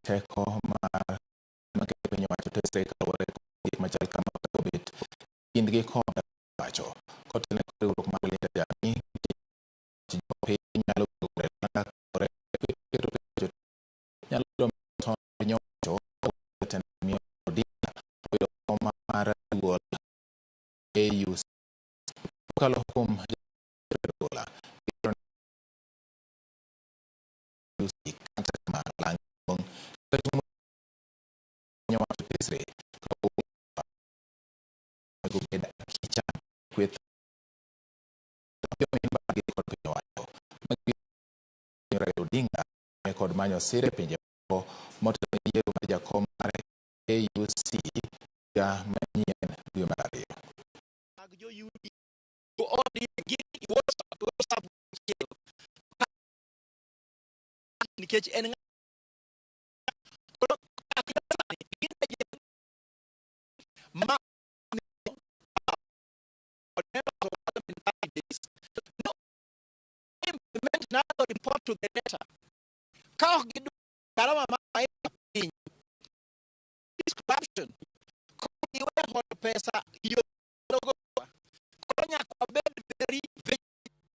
Teko mar maketo piny owacho tesre kaluwore kod gik machal kama obet kindgi kod wacho kotelne kod riwruok mar Linda Jamii. Jopiny nyalo bedo landa kaluwore keto piny nyalo yudo ton piny owacho. Jatend Miyo Odinga oyudo kom mar duol AUC kokalo kuom Dola kata kamano lang piny owacho tesre onego bed akicha kweth jomin kod piny owacho Raila Odinga kod manyo sir e pinje moko motelo ne yiero mar jakom mar AUC higa manyien dwe mar ariyo. Mag jo UD gi WhatsApp nikech en koro ma no implement another report to the letter ka ok gidwa gharama ma piny this corruption giwe holo pesa yo